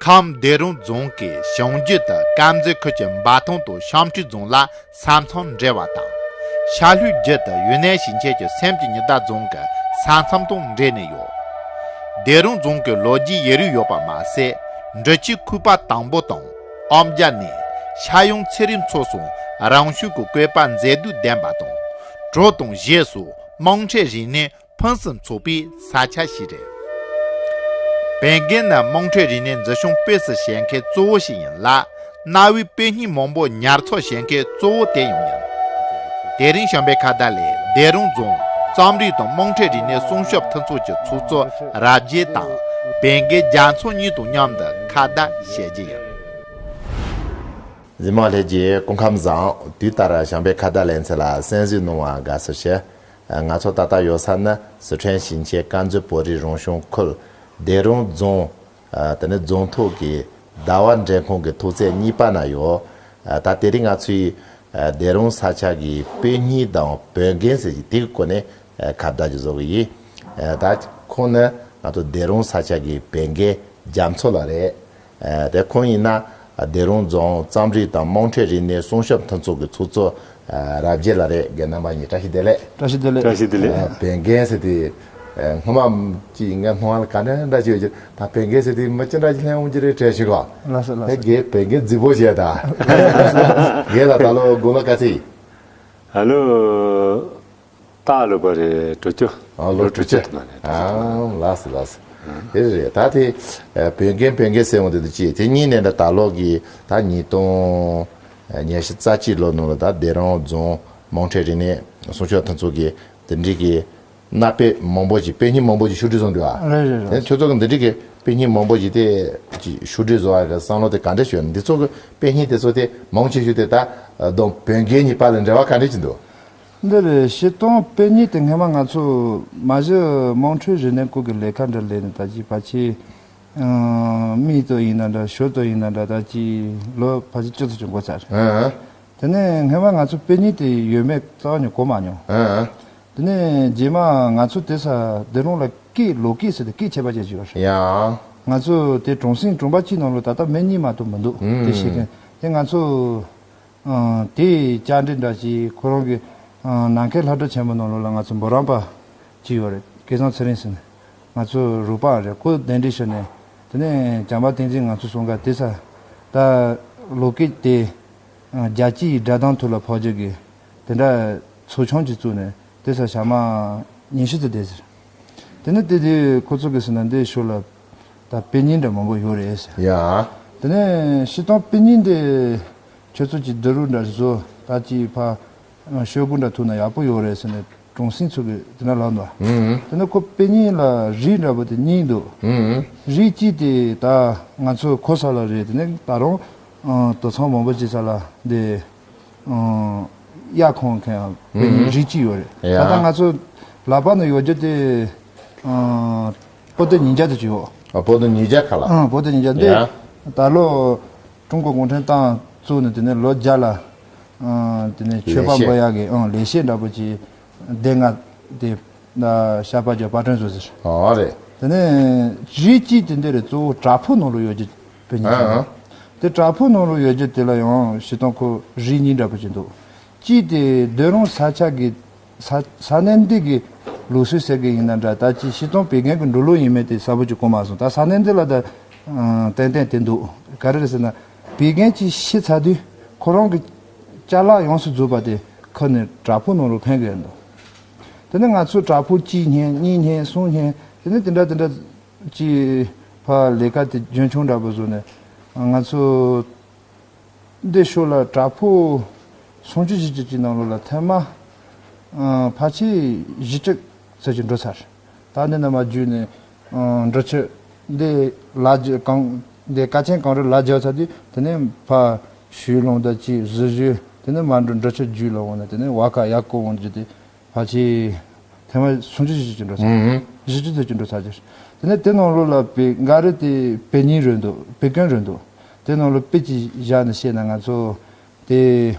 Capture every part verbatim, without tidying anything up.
མཚམས་སྡེ་རོང་རྫོང་གི་བྱང་རྒྱུད་དུ་དཀར་མཛེས་ཁུལ་གྱི་འབའ་ཐང་དང་བྱང་ཁྲི་རྫོང་ལ་ས་མཚམས་འབྲེལ་བ་དང་། ཤར་ལྷོའི་རྒྱུད་དུ་ཡུན་ནན་ཞིང་ཆེན་གྱི་སེམས་ཀྱི་ཉི་ཟླ་རྫོང་གི་ས་མཚམས་དང་འབྲེལ་ནས་ཡོད། སྡེ་རོང་རྫོང་གི་ལོ་རྒྱུས་ཡིན་རིང་ཡོད་པ་མ་ཟད། འབྲི་ཆུའི་ཁུལ་པ་དང་པོ་དང་ཨོམ་རྒྱ་ནས་ཤར་ཡང་ཚེ་རིང་མཚོ་སོགས་རང་བྱུང་གི་བཀོད་པ་མཛེས་སྡུག་ལྡན་པ་དང་། གྲོ་དང་གཞས་སོགས་དམངས་ཁྲོད་རིག་གནས་ཕུན་སུམ་ཚོགས་པའི་ས་ཆ་ཞིག་རེད། བན་རྒན་ནི་དམངས་ཁྲོད་རིག་གནས་འཛིན་སྐྱོང་སྤེལ་གསུམ་བྱེད་མཁན་གཙོ་བོ་ཞིག་ཡིན་ལ། གནའ་བོའི་དཔེ་རྙིང་མང་པོ་ཉར་ཚགས་བྱེད་མཁན་གཙོ་བོ་དེ་ཡང་ཡིན། དེ་རིང་བྱམས་པའི་ཁ་བརྡ་ལས་སྡེ་རོང་རྫོང་རྩོམ་རིག་དང་དམངས་ཁྲོད་རིག་གནས་སྲུང་སྐྱོབ་མཐུན་ཚོགས་ཀྱི་ཚོགས་གཙོ་རབ་རྒྱས་དང་བན་རྒན་རྒྱ་མཚོ་གཉིས་དང་མཉམ་དུ་ཁ་བརྡ་བྱེད་རྒྱུ་ཡིན། གཟིགས་མོ་བ་ལྷན་རྒྱས་སྐུ་ཁམས་བཟང། དུས་ལྟར་བྱམས་པའི་ཁ་བརྡ་ལེ་ཚན་ལ་གསན་གཟིགས་གནང་བར་དགའ་བསུ་ཞུ། ང་ཚོ་ད་ལྟ་ཡོད་ས་ནི་སི་ཁྲོན་ཞིང་ཆེན་དཀར་མཛེས་བོད་རིགས་རང་སྐྱོང་ཁུལ་སྡེ་རོང་རྫོང་། དེ་ནས་རྫོང་ཐོག་གི་ཟླ་བ་འབྲེལ་ཁང་གི་ཐོག་བརྩེགས་གཉིས་པ་ན་ཡོད། ད་དེ་རིང་ང་ཚོས་སྡེ་རོང་ས་ཆ་གི་དཔེ་རྙིང་དང་བོན་རྒན་ཟེར་གྱི་དེ་གི་སྐོར་ནས་ཁ་བརྡ་ཅིག་བཟོ་གི་ཡིན། ད་ཁོང་ནི་ང་ཚོ་སྡེ་རོང་ས་ཆ་གི་བན་རྒན་རྒྱ་མཚོ་ལགས་རེད། ཨ། དེ་ཁོང་ཡིན་ན་སྡེ་རོང་རྫོང་རྩོམ་རིག་དང་དམངས་ཁྲོད་རིག་གནས་སྲུང་སྐྱོབ་མཐུན་ཚོགས་ཀྱི་ཚོགས་གཙོ་ཨ། རབ་རྒྱས་ལགས་རེད། རྒན་རྣམ་པ་གཉིས་བཀྲ་ཤིས་བདེ་ལེགས། བཀྲ་ཤིས་བདེ་ལེགས། བཀྲ་ཤིས་བདེ་ལེགས། ཨ། བན་རྒན་ཟེར་དུས་ཨ། སྔོན་མ་ཅིག་ངས་སྣང་བ་ལ་ག་འདྲ་འདྲ་ཅིག་ཡོད་ཀྱི། ད་བན་རྒན་ཟེར་དུས་མི་ཅི་འདྲ་ཅིག་སླེབས་འོང་གི་རེད་དྲན་བྱུང་གོ། ལགས་སོ་ལགས་སོ། ཨེ། རྒན་བན་རྒན་རྫིག་པོ་བྱས་ད། རྒན་ལགས་ད་ལོ་དགུང་ལོ་ག་ཚོད་ཡིན། ཨ་ལོ། ད་ལོ་བ་རེད། དྲུག་ཅུ། ཨ། ལོ་དྲུག་ཅུ། ཨ། ལགས་སོ་ལགས་སོ། དེ་རེད། ད་དེ་བོན་རྒན་བོན་རྒན་ཟེར་འོང་དེ་འདུག་ཅེས་དེ་གཉིས་ནས་འདྲ་ད་ལོ་གི་ད་ཉིས་སྟོང་ཉི་ཤུ་རྩ་གཅིག་ལོ་ནང་ལ་ད་སྡེ་རོང་རྫོང་དམངས་ཁྲོད་རིག་གནས་སྲུང་སྐྱོབ་མཐུན་ཚོགས་ཀྱི་དེ་འདྲའི་གི་གནའ་དཔེ་མང་པོ་ཞིག་དཔེ་རྙིང་མང་པོ་ཞིག་བཤུ་སྒྲིག་བཟོ་འདུག་ཨ། རེད་རེད་རེད། དེ་ཁྱོད་ཚོ་གི་འདི་འདྲའི་གི་དཔེ་རྙིང་མང་པོ་ཞིག་དེ་ཅིག་བཤུ་སྒྲིག་བཟོ་བ་གི་བསམ་བློ་དེ་ག་འདྲ་ཞིག་ཡོད་ན། འདི་ཚོ་གི་དཔེ་རྙིང་དེ་ཚོ་དེ་མང་ཆེ་ཤོས་དེ་ད་ཨ། རྫོང་བོན་རྒན་གཉིས་བར་ལ་འབྲེལ་བ་ག་འདྲ་ཅིག་འདུག། འདི་རེད། སྤྱིར་བཏང་དཔེ་རྙིང་དེ་སྔས་མ་ང་ཚོ་མ་གཞི་དམངས་ཁྲོད་རིག་གནས་སྐོར་གྱི་ལས་ཀ་འདྲ་ལས་ནས་ད་ཅི་ཕལ་ཆེར་ཨང་། མིག་ཏོ་ཡིན་ན་འདྲ་ཞོ་ཏོ་ཡིན་ན་འདྲ་ད་ཅི་ལོ་ཕལ་ཆེར་བཅུ་ཙམ་ཅིག་འགོར་ཚར་རེད། ཨང་། དེ་ནས་སྔས་མ་ང་ཚོ་དཔེ་རྙིང་དེ་ཡོད་མེད་རྩ་བ་ནས་གོ་མ་མྱོང་། ཨང་། དེ་ནས་རྗེས་མ་ང་ཚོ་དེ་ས་སྡེ་རོང་ལ་སྐད་ལོ་སྐད་ཟེར་ཏེ་སྐད་ཆད་པ་ཅན་ཅིག་ཡོད་རེད། ཡང་། ང་ཚོ་དེ་གྲོང་གསེང་གྲོང་པ་གཅིག་ནང་ལ་ད་ལྟ་མི་གཉིས་མ་གཏོགས་མི་འདུག། ཨང་། དེ་ཤེས་མཁན་དེ་ང་ཚོ། ཨང་། དེའི་བཅར་འདྲི་འདྲ་ཞིག་ཁོ་རང་གི་ཨང་། ནམ་མཁའི་ལྷ་བྲག་ཆེན་པོ་ནང་ལོགས་ལ་ང་ཚོ་འབུམ་རམས་པ་ཅིག་ཡོད་རེད། སྐལ་བཟང་ཚེ་རིང་ཟེར་ནས། ང་ཚོ་རོགས་པ་རེད། ཁོ་གདན་འདྲེན་ཞུས་ནས་དེ་ནས་བྱམས་པ་བསྟན་འཛིན་ང་ཚོ་གསུམ་ཀ་དེ་ས་ད་ལོ་སྐད་དེ་ཨང་། རྒྱལ་སྤྱིའི་སྒྲ་གདངས་ཐོག་ལ་ཕབ་རྒྱུ་གི་དེ་འདྲ་ཚོགས་ཆུང་ཅིག་བཙུགས་ནས་དེ་ས་ཞག་མ་ཉི་ཤུ་ཙམ་བསྡད་ཟེར། དེ་ནས་དེ་དུས་ཁོ་ཚོ་གིས་ཟེར་ན་འདི་ཞོར་ལ་ད་དཔེ་རྙིང་འདྲ་མང་པོ་ཡོད་རེད་ཟེར། ཡ། དེ་ནས་སྤྱིར་བཏང་དཔེ་རྙིང་འདི་ཁྱོད་ཚོ་ཀྱིས་བསྡུ་རུབ་འདྲ་བཟོ། ད་ཅིག་ཕར་ཤོག་གུ་འདྲ་ཐུག་ན་ཡག་པོ་ཡོད་རེད་ཟེར་ནས་གྲོང་གསེང་ཚོ་གིས་དེ་འདྲ་ལབ་འདུག། ཨུམ། དེ་ནས་ཁོ་དཔེ་རྙིང་ལ་རིགས་འདྲ་པོ་དེ་གཉིས་འདུག། ཨུམ། རིགས་གཅིག་དེ་ད་ང་ཚོ་གོ་ས་ལ་རེད། དེ་ནས་ད་རུང་ཨ། དུད་ཚང་མང་པོ་ཅིག་ས་ལ་འདི། ཨང་། གཡག་ཁོང་མཁན་ཡང་དཔེ་རྙིང་རིགས་གཅིག་ཡོད་རེད། ཡ། ད་ལྟ་ང་ཚོ་ལག་པ་ནང་ཡོད་རྒྱུ་དེ་ཨང་། པོ་ཏི་ཉིས་བརྒྱ་དེ་ཅིག་ཡོད། ཨ། པོ་ཏི་ཉིས་བརྒྱ་ཁ་ལ། ཨང་། པོ་ཏི་ཉིས་བརྒྱ་དེ། ཡ། ད་ལོ་ཀྲུང་གོ་གུང་ཁྲན་ཏང་བཙུགས་ནས་དེ་ནས་ལོ་བརྒྱ་ལ་ཨང་། དེ་ནས་མཆོད་པ་ལེགས་བཤད། འབུལ་ཡག་གི་ཨང་། ལེགས་བཤད་འདྲ་པོ་ཅིག་སྡེ་ལྔ་དེ། ད་ཤར་པ་རྒྱ་པར་སྐྲུན་བཟོ་ཟེར། ཨོ་རེད། དེ་ནས་རིགས་གཅིག་དེ་འདི་རེད། གཙོ་བོ་བྲག་ཕུག་ནང་ལོགས་ཡོད་རྒྱུ་དཔེ་རྙིང་ཨ་ཨ། དེ་བྲག་ཕུག་ནང་ལོགས་ཡོད་རྒྱུ་དེ་ལ་ཡང་སྤྱིར་བཏང་ཁོ་རིགས་གཉིས་འདྲ་པོ་ཅིག་འདུག། གཅིག་དེ་སྡེ་རོང་ས་ཆ་གི་ས་ས་གནས་འདི་གི་ལུགས་སྲོལ་ཟེར་གི་ཡིན་ན་འདྲ། ད་ཅི་སྤྱིར་བཏང་བོད་རྒན་གྱི་འབྲུག་ལུགས་ཡིན་མིན་དེ་གསལ་པོ་ཅིག་གོ་མ་སོང་། ད་ས་གནས་འདི་ལ་ད་ཨང་ཏན་ཏན་དེ་འདུག། ག་རེ་རེད་ཟེར་ན་བོད་རྒན་གཅིག་ཤི་ཚར་དུས་ཁོ་རང་གི་ཅ་ལག་ཡོངས་སུ་རྫོགས་པ་དེ་ཁུར་ནས་བྲག་ཕུག་ནང་ལོགས་འཕེན་གི་ཡོད་འདུག། དེ་ནས་ང་ཚོ་བྲག་ཕུག་གཅིག་བསྙེན་གཉིས་བསྙེན་གསུམ་བསྙེན། དེ་ནས་དེ་འདྲ་དེ་འདྲ་ཅིག་ཕར་ལས་ཀ་དེ་རྒྱུན་འཁྱོངས་འདྲ་པོ་བཟོས་ནས་ང་ཚོ་འདི་ཕྱོགས་ལ་བྲག་ཕུག་སུམ་ཅུ་བཞི་བཅུ་ཅིག་ནང་ལོགས་ལ་ཐེངས་མ་ཕལ་ཆེར་བཞི་བཅུ་ཙམ་ཅིག་འགྲོ་ཚར། ད་འདི་ནས་མར་བརྒྱུད་ནས་འབྲི་ཆུ་འདི་ལ་རྒྱ་གངས་འདི་ཀ་ཆེན་གངས་རི་ལ་རྒྱ་ཚར་དུས་དེ་ནས་ཕར་ཞུས་ལུང་དང་ཅིག་གཟི་ཞུ། དེ་ནས་མར་འགྲོ་འབྲི་ཆུ་བརྒྱུད་ལ་འོང་ནས་དེ་ནས་བ་ཁ་ཡར་བསྐོར་འོང་རྒྱུ་དེ། ཕལ་ཆེར་ཐེངས་མ་སུམ་ཅུ་བཞི་བཅུ་ཅིག་འགྲོ་ཚར། ཨུམ། བཞི་བཅུ་ཙམ་ཅིག་འགྲོ་ཚར་རྒྱུ། དེ་ནས་དེ་ནང་ལོགས་ལ་བོད་འགའ་རེ་དེ་བོད་རྙིང་རེད་འདུག། བོད་རྒན་རེད་འདུག། དེ་ནང་ལོགས་དཔེ་ཅིག་བཞག་ནས་བཤད་ན་ང་ཚོ་དེ་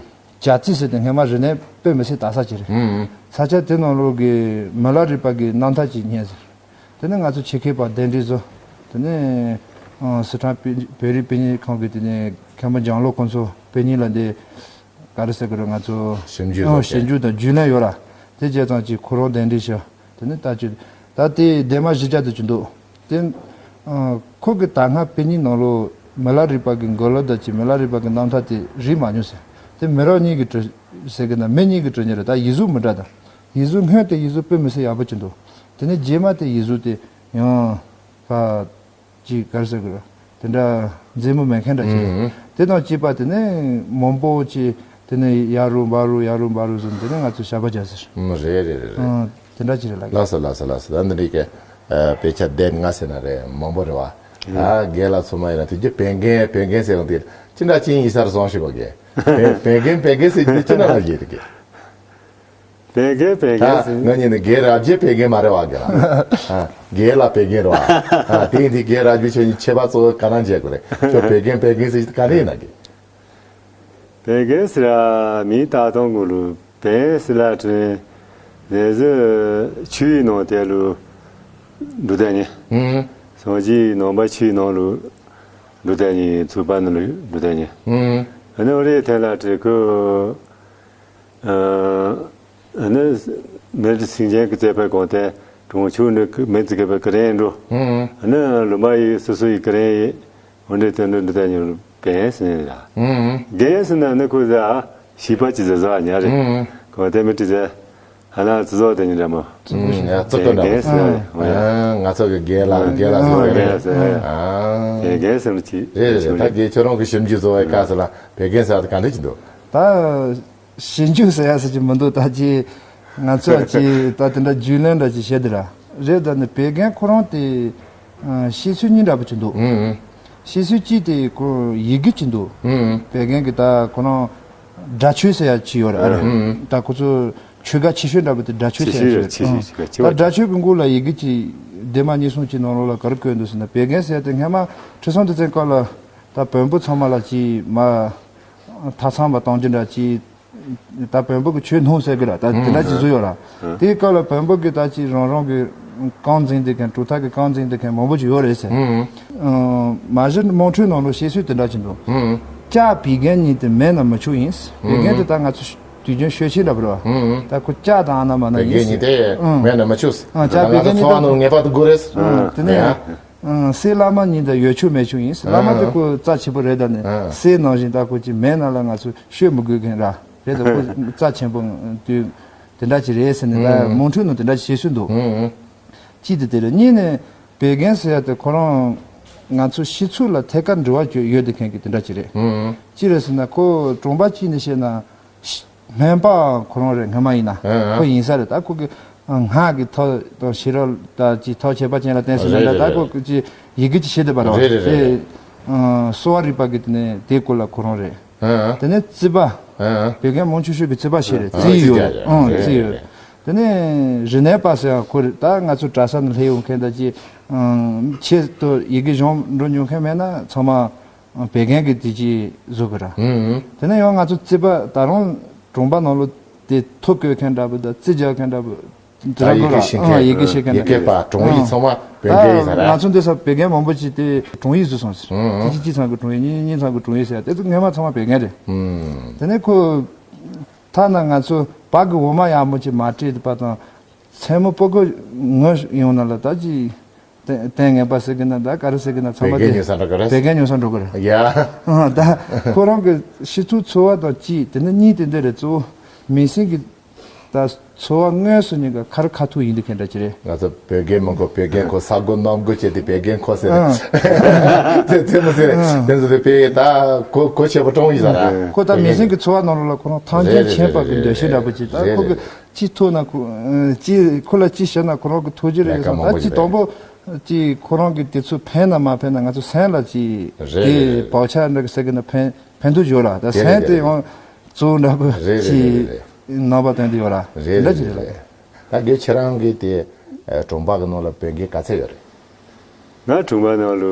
བྱ་རྩིས་ཟེར་ཏེ་སྔས་མ་རིག་གནས་དཔེ་མི་སྲིད་དག་ས་ཅིག་རེད། ཨུམ། ས་ཆ་དེ་ནང་ལོགས་ཀྱི་མི་ལ་རས་པ་གི་རྣམ་ཐར་ཅིག་རྙེད་ཟེར། དེ་ནས་ང་ཚོ་ཆེད་མཁས་པ་གདན་འདྲེན་བཟོས། དེ་ནས་ ཨ་སི་ཁྲོན་བོད་རིགས་དཔེ་རྙིང་ཁང་གི་དེ་ནས་མཁན་པོ་འཇམ་བློ་ཁོང་ཚོ་དཔེ་རྙིང་ལ་འདི་ག་རེ་ཟེར་གི་རེད། ང་ཚོ་ཞིབ་འཇུག་ཨ་བཟོ་ཞིབ་འཇུག་དང་རྒྱུས་ལོན་ཡོད་ར། དེ་བྱས་ཙང་ཅིག་ཁོ་རང་གདན་འདྲེན་ཞུ། དེ་ནས་ད་ཅི་ད་དེ་ལྡན་མ་གཞིས་ཆགས་དུ་ཅི་འདུག་དེ་ཨ་ཁོ་གི་ད་སྔ་དཔེ་རྙིང་ནང་ལོ་མི་ལ་རས་པ་གི་མགུར་གླུ་དང་ཅིག་མི་ལ་རས་པ་གི་རྣམ་ཐར་དེ་རིག་མ་མྱོང་ཟེར། དེ་མི་རབས་གཉིས་ཀྱི་གྲས་ཟེར་གི་ན་མི་གཉིས་ཀྱི་གྲས་ཉིད་རེད། ད་ཡིག་གཟུགས་མི་འདྲ་དང་། ཡིག་གཟུགས་སྔོན་དེ་ཡིག་གཟུགས་དཔེ་མི་སྲིད་ཡག་པོ་ཅིག་འདུག་དེ་ནས་རྗེས་མ་དེ་ཡིག་གཟུགས་དེ་ཡང་ཕ་ཅིག་ག་རེ་ཟེར་དགོས་རེད། དེ་འདྲ་མཛེས་མོ་མེད་མཁན་འདྲ་ཅིག་ཨུ་ཧུ། དེ་དང་བཅས་པ་དེ་ནས་མང་པོ་ཅིག་དེ་ནས་ཡར་རུ་འབར་རུ་ཡར་རུ་འབར་རུ་ཟིན་དེ་ནས་ང་ཚོ་ཞབས་པ་རྒྱག་ཟེར། ཨུ་རེད་རེད་རེད་རེད། ཨང་། དེ་འདྲ་ཅིག་རེད་ལགས། ལགས་སོ་ལགས་སོ་ལགས་སོ། ད་འདི་འདྲའི་གི་ཨ་དཔེ་ཆ་སྡེབ་ལྔ་ཟེར་ན་རེད། མང་པོ་རེད་བ། ཨ་རྒན་ལགས་ཚང་མ་ཡིན་ན་དེ་རྒྱུ་བན་རྒན་བན་རྒན་ཟེར་ཡོང་དེ་ཅི་འདྲ་ཅི་ཡིན་ས་རེད་སོང་ཞིག་བ་རྒན། བན་བན་རྒན་བན་རྒན་ཟེར་རྒྱུ་དེ་ཅི་འདྲ་ལ་རྒྱས་རེད་རྒན། བན་རྒན་བན་རྒན་ཟེར། ང་གཉིས་ནི་རྒན་རབས་རྒྱས་བན་རྒན་མ་རེད་བ་རྒན་ལགས། ཨ་རྒན་ལགས་བན་རྒན་རེད་བ། ཨ་དེ་ཡིན་དུས་རྒན་རབས་རྒྱས་ཁྱོད་གཉིས་ཁྱད་པར་གཙོ་བོ་ག་རང་བྱེད་དགོས་རེད། ཁྱོད་བན་རྒན་བན་རྒན་ཟེར་ག་རེ་ཡིན་ན་རྒན། བན་རྒན་ཟེར་ཡ་མིང་བཏགས་སྟངས་གུ་ལུ་བན་ཟེར་ལ་དྲན་ལས་ཟེར་ཆུའི་ནང་དེ་ལུ་འགྲོ་དེ་ཉེ། ཨུམ། སངས་རྒྱས་ནང་པ་ཆུའི་ནང་ལུ་འགྲོ་དེ་ཉེ། ཚུགས་པ་ནང་ལུ་འགྲོ་དེ་ཉེ། ཨུམ། ཨ་ནི་འོ་རེ་དེ་ལ་དྲན་གུ། ཨ་ནི་མི་རིགས་སེམས་ཅན་གྱི་བཙས་པའི་གོང་དེ་གྲོང་ཆོག་ནི་མི་ཚེ་གི་བའི་ཀི་རེན་འགྲོ། ཨ་ནི་ལུང་པ་ཡི་སོ་སོ་ཡི་ཀི་རེན་ཡི་འོ་འདྲའི་དོན་འགྲོ་འདི་ལྟ་ཉིན་བན་ཟེར་ནི་ར། རྒན་ཟེར་ན་ནི་ཁོ་ཟ་ཤིས་པ་ཅི་ཟ་ཟ་ཉ་རེད། གོང་དེ་མི་དྲི་ཟ་ཧ་ལ་ཙི་ཟོ་དེ་ཉིན་ར་མོ། ཙི་ཙི་ཡ་ཙི་ཙི་འདྲ་མོ། ང་ཚོ་གི་རྒན་ལགས་རྒན་ལགས་ཟེར་བ་རེད། རྒན་ཟེར་ནི་ཅི་རེད་རེད། ད་རྒན་ཁྱོད་རང་གི་ཞིབ་འཇུག་བཟོ་བའི་སྐབས་སུ་ལ་བན་རྒན་ཟེར་བ་དེ་ག་འདྲ་ཅི་འདུག་ད། ཞིབ་འཇུག་ཟེར་ཡ་ཟེར་གྱི་མི་འདུག་ད་ཅི་ང་ཚོ་ཅི་ད་དེ་འདྲ་རྒྱུས་ལོན་འདྲ་ཅིག་བྱེད་དེ་ར་རེད། ད་ནི་བན་རྒན་ཁོ་རང་དེ་ཨ་བཤད་ཚུལ་གཉིས་འདྲ་པོ་ཅིག་འདུག་ཨུ་ཨུ། བཤད་ཚུལ་གཅིག་དེ་ཁོ་ཡི་གེ་ཅིག་འདུག་ཨུ་ཨུ། བན་རྒན་གི་ད་ཁོ་རང་སྒྲ་ཆོས་ཟེར་ཡ་ཅིག་ཡོད་རེད། ཨ་རེད། ཨུ་ཨུ། ད་ཁོ་ཚོ་ཆོས་ག་ཆེ་ཤོས་འདྲ་པོ་དེ་སྒྲ་ཆོས་ཟེར་ཡ་ཆེ་ཅིག་ཤོས་ཡོད་ཆེ་རེད། ཆེ་ད་བ་སྒྲ་ཆོས་གི་མགོ་ལ་ཡི་གེ་ཅིག་ལྡེབ་མ་གཉིས་གསུམ་ཅིག་ནང་ལོགས་ལ་ག་རེ་བཀོད་འདུག་ཟེར་ན་བན་རྒན་ཟེར་ཡ་དེ་སྔ་མ་ཁྲི་སྲོང་ལྡེ་བཙན་སྐབས་ལ་ད་བོན་པོ་ཚང་མ་ལ་ཅིག་མ་ཐག་ཚང་བ་གཏོང་རྒྱུ་འདྲ་ཅིག་ད་བོན་པོ་གི་ཆོས་སྣང་ཟེར་གི་ར་ད་དེ་འདྲ་ཅིག་བཟོས་ཡོད་ར། དེའི་སྐབས་ལ་བོན་པོ་གི་ད་ཅིག་རང་རང་གི་རྐང་འཛིན་དེ་མཁན་གྲུབ་མཐའ་གི་རྐང་འཛིན་དེ་མཁན་མང་པོ་ཅིག་ཡོད་རེད་ཟེར། མ་གཞི་དམངས་ཁྲོད་ནང་ལ་བཤད་སྲོལ་དེ་འདྲ་ཅིག་འདུག་ལྕགས་བད་ཀན་གཉིས་དེ་མེད་ན་མི་ཆོག་ཡིན། བད་ཀན་དེ་ད་ང་ཚོ་དུས་རྒྱུན་ཤོད་ཆེན་འདྲ་པོ་རེད་བ། ད་ཁོ་ལྕགས་དང་ཨ་ན་མ་ན་བད་ཀན་ཡིན་གཉིས་དེ་མེད་ན་མི་ཆོག་ལྕགས་བད་ཀན་གཉིས་འཚོ་བ་ནང་ངེས་པར་དུ་དགོས་རེད། དེ་ནས། ཨང་། སྲས་བླ་མ་གཉིས་དང་ཡོད་ཆོག་མེད་ཆོག་ཡིན། བླ་མ་དེ་ཨང་། ཁོ་རྩ་ཆེན་པོ་རེད། ད་ནི་ཨང་། སྲས་ནང་བཞིན་ད་ཁོ་ཅིག་མེད་ན་ལ་ང་ཚོ་ཤོད་མི་དགོས་མཁན་ར་རེད། ད་ཁོ་རྩ་ཆེན་པོ་དུས་དེ་འདྲ་ཅིག་རེད་ཟེར་ནས་ད་ཨང་། དམངས་ཁྲོད་ནང་དེ་འདྲ་ཅིག་བཤད་སྲོལ་འདུག་ཨང་། གཅིག་དེ་དེ་རེད། གཉིས་ནས་བད་ཀན་ཟེར་ཡ་དེ་ཁོ་རང་ང་ཚོ་སྤྱི་ཚོགས་ལ་ཐད་ཀར་འབྲེལ་བ་ཡོད་དེ་མཁན་གྱི་དེ་འདྲ་ཅིག་རེད། ཨང་། ཅི་རེད་ཟེར་ན་ཁོ་གྲོང་པ་གཅིག་ནས་བཤད་ན། སྨན་པ་ཁོ་རང་རེད། སྔ་མ་ཡིན་ན་ཨ་ཨ། ཁོ་ཡིན་ས་རེད། ད་ཁོ་གི་སྔགས་ཀྱི་ཐབས་དང་ཤེས་རབ་ད་ཅི་ཐབས་ཁྱད་པར་ཅན་ལ་བརྟེན་སོང་ན་རེད་རེད་ད་རེད། ཁོ་གི་ཅི་ཡི་གེ་ཅི་བྱེད་བསྡད་པ་རེད་བ། རེད་རེད་རེད་དེ་རེད། གསོ་བ་རིག་པ་གི་དེ་ནས་དེའི་སྐོར་ལ་ཁོ་རང་རེད། ཨ་ཨ། དེ་ནས་རྩིས་པ་ཨ་ཨ། བོད་རྒན་མང་ཆུང་ཤོས་ཀྱི་རྩིས་པ་ཞིག་རེད། ཨ་རྩིས་ཡོད་རེད། ཨ་རེད་རྩིས་ཡོད་རེད། དེ་ནས་རིག་གནས་པ་ཟེར་ཡང་ཁོ་རེད། ད་ང་ཚོ་གྲྭ་ས་ནས་སླེབས་ཡོང་མཁན་ད་ཅི་ཆེད་དུ་ཡི་གེ་སྦྱོང་འགྲོ་མྱོང་མཁན་མེད་ན་ཚང་མ། བད་ཀན་གྱི་དེ་ཅིག་བཟོ་དགོས་ར། ཨུམ། དེ་ནས་ཡང་ང་ཚོ་རྩིས་པ་ད་རུང་གྲོང་པ་ནང་ལོ་དེ་ཐོ་བཀོད་མཁན་འདྲ་པོ་དང་རྩིས་རྒྱག་མཁན་འདྲ་པོ་དེ་ར་དགོས་ར། ཡི་གེ་ཤེས་མཁན་ཡི་གེ་པ་གྲོང་ཡིག་ཚང་མ་བད་ཀན་ཡིན་ས་ར། ང་ཚོ་འདི་ས་བད་ཀན་མང་པོ་ཅིག་དེ་གྲོང་ཡིག་བཟོས་སོང་ཟེར། ཨུམ། དེ་ཅིག་གཅིག་ཚང་གི་གྲོང་ཡིག་གཉིས་གཉིས་ཚང་གི་གྲོང་ཡིག་ཟེར་དེ་ཚོ་སྔོན་མ་ཚང་མ་བད་ཀན་རེད། ཨུམ། དེ་ནས་ཁོ་ཐ་ན་ང་ཚོ་བག་གི་འོ་མ་ཡག་མོ་ཅིག་མ་སྤྲད་པ་དང་མཚན་མོ་སྤུ་གུ་ངུ་ཡོང་ན་ལ་ད་ཅིག་ལྟས་ལྟས་ངན་པ་ཟེར་གི་ན་ད་ག་རེ་ཟེར་གི་ན་ཚང་མ་བད་ཀན་དེ་ཉོ་ས་འགྲོ་གི་རེད། བད་ཀན་ཉོ་ས་འགྲོ་གི་རེད། ཡ། ཨ་ད་ཁོ་རང་གི་སྤྱི་ཚོགས་འཚོ་བ་དང་གཅིག་དེ་ནི་གཉིས་དེ་འདི་རེད། གཙོ་བོ་མི་སེམས་ཀྱི་ད་འཚོ་བ་དངོས་སུ་ཉིན་ག་ཁ་རི་ཁ་ཐུག་ཡིན་འདི་གན་འདྲ་ཅི་རེད། ང་ཚོ་བད་ཀན་མི་གོ་བད་ཀན་གོ་ས་གོ་གནམ་གོ་བྱས་ཏེ་བད་ཀན་གོ་ཟེར་རེད། ཨ་དེ་དེ་མི་ཟེར་རེད། ཨ་དེ་ཚོ་དེ་བད་ད་གོ་གོ་བྱེད་པ་གྲོང་ཡིན་ས་ར། ཁོ་ད་མི་སེམས་ཀྱི་འཚོ་བ་ནང་ལོགས་ལ་ཁོ་རང་ཐང་ཆེན་རེད་ཆེན་པ་གི་རེད་འདོད་ཤེས་འདྲ་པོ་ཅིག་ད་རེད་ཁོ་གི་རེད། ཅི་ཐུག་ན་ཁོ་ཅི་ཁོ་ལ་ཅི་བཤད་ན་ཁོ་རང་གི་ཐུགས་རྗེ་རེད་ལས་ཀ་ཟེར། མང་པོ་ད་ཅི་ཞིག་དང་རེད། པོ་ཅི་ཁོ་རང་གི་དེ་ཚོ་ཕན་ན་མ་ཕན་ན་ང་ཚོ་སེམས་ལ་ཅི་རེད་དེ་རེད་རེད། བག་ཆགས་འདྲ་གི་ཟེར་གི་ན་ཕན་ཕན་ཐོགས་ཡོད་ར། ད་དེ་རེད་སེམས་དེ་དེ་རེད། ཡང་གཙོ་བོ་འདྲ་པོ་རེད་རེད་ཅི་རེད་རེད། རྣམ་པ་སྟོན་དུ་ཡོད་ར། རེད་འདྲ་རེད་ཅི་རེད་རེད་ལ། རེད། ད་དགེ་ཁྱེད་རང་གི་དེ་གྲོང་པ་གི་ནང་ལ་བོད་དགེ་ག་ཚད་ཡོད་རེད། ང་གྲོང་པ་ནང་ལ་